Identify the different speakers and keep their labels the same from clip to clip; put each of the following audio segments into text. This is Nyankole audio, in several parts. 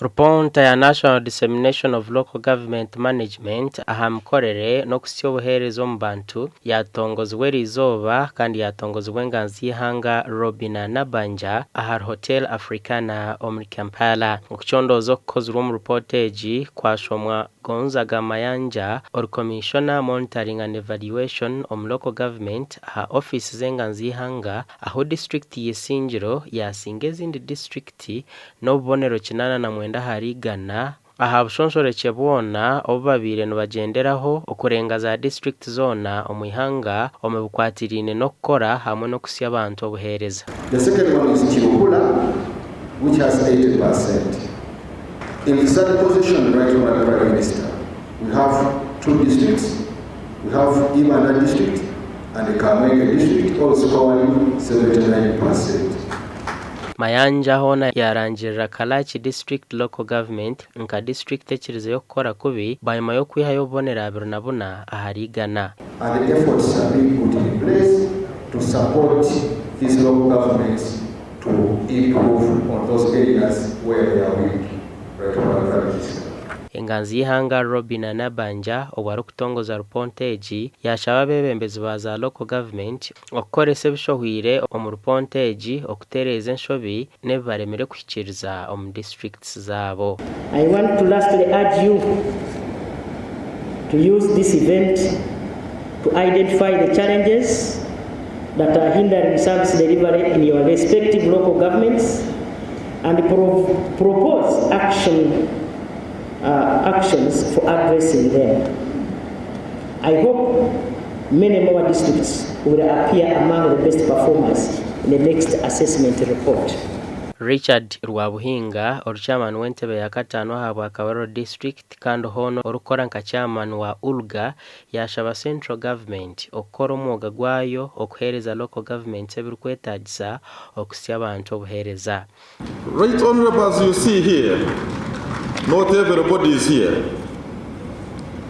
Speaker 1: Rupoonta ya National Dissemination of Local Government Management aha mikorere n'okuhitsya obuheereza omu bantu yaatongozibwa eriizooba kandi yaatongozibwa enganzi y'eihanga Robinah Nabbanja ahari Hotel Africana omuri Kampala. Okucondooza okukozirwe omu rupoota egi kwashomwa Gonzaga Mayanja ori Commissioner Monitoring and Evaluation omu Local Government aha ofiisi z'enganzi y'eihanga ahu disiturikiti y'Isingiro yaasinga ezindi disiturikiti n'obubonero 89 ahari igana aha bushonshorekye bwona obu babaire nibagyenderaho okurenga za disiturikiti zoona omu ihanga omu bikwatiraine n'okukora hamwe n'okuhitsya abantu obuheereza.
Speaker 2: The second one is Kiruhura which has 80 percent. In the third position, Right Honourable Prime Minister, we have two districts, we have Ibanda district and Kamwenge district all scoring 79 percent.
Speaker 1: Mayanja hoona yaarangirira Kalaki District Local Government nka disiturikiti ekirizeyo kukora kubi bwanyima y'okwihayo obubonero 24 ahari igana.
Speaker 2: And efforts are being put in place to support these local governments to improve on those areas where they are weak. Right Honourable Prime Minister.
Speaker 1: Enganzi y'eihanga Robinah Nabbanja obu arikutongoza rupoonta egi yaashaba abeebembezi ba za Local Government okukoresa ebishohwire omu rupoonta egi okutereeza enshobi n'ebibaremire kuhikiiriza omu disiturikiti zaabo.
Speaker 3: I want to lastly urge you to use this event to identify the challenges that are hindering service delivery in your respective local governments and propose action, actions for addressing them. I hope many more districts will appear among the best performers in the next assessment report.
Speaker 1: Richard Rwabuhinga ori chairman w'entebe ya kataano ahabwa Kabarole district kandi hoona orikukora nka chairman wa ULGA yaashaba central government okukora omwoga gwayo okuheereza local governments ebirikwetaagisa okuhitsya abantu obuheereza.
Speaker 4: Right Honourable as you see here, not everybody is here.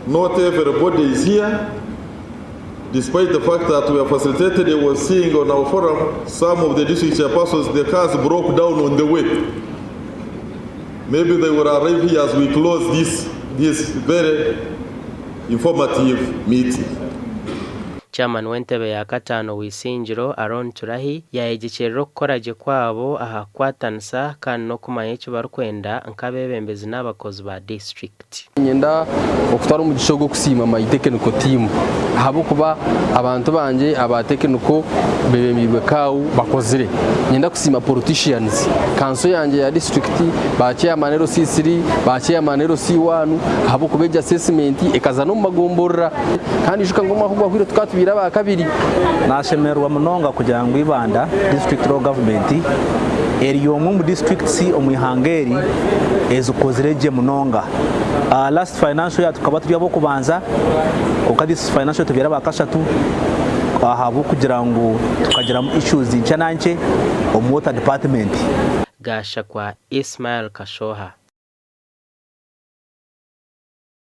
Speaker 4: Not everybody is here despite the fact that we are facilitated, I was seeing on our forum some of the district chairpersons, the cars broke down on the way. Maybe they will arrive here as we close this, this very informative meeting.
Speaker 1: Chairman w'entebe ya kataano Wisingiro, Aron Turahi yayegyekyerera okukora gye kwabo aha kukwatanisa kandi n'okumanya eki barikwenda nk'abeebembezi n'abakozi ba disiturikiti.
Speaker 5: Niinyenda okutwara omugisha ogu okusiima my technical team ahabw'okuba abantu bangye aba technical bebembeirwe Kau bakozire. Niinyenda kusiima politicians, kanso yangye ya disiturikiti, ba chairman LC3, ba chairman LC1 ahabw'okuba egi assessment ekaza n'omu magomborora kandi ijuka ngu omwaka ogwahweire tukaba tubaire aba kabiri.
Speaker 6: Nashemererwa munonga kugira ngu Ibanda District Local Government eri omwe omu districts omu ihanga eri ezikozire gye munonga. Last financial year tukaba turi ab'okubanza kwonka this financial year tubaire abakashatu ahabw'okugira ngu tukagiramu issues nkye na nkye omu water department.
Speaker 1: Gashakwa Ismail Kashoha.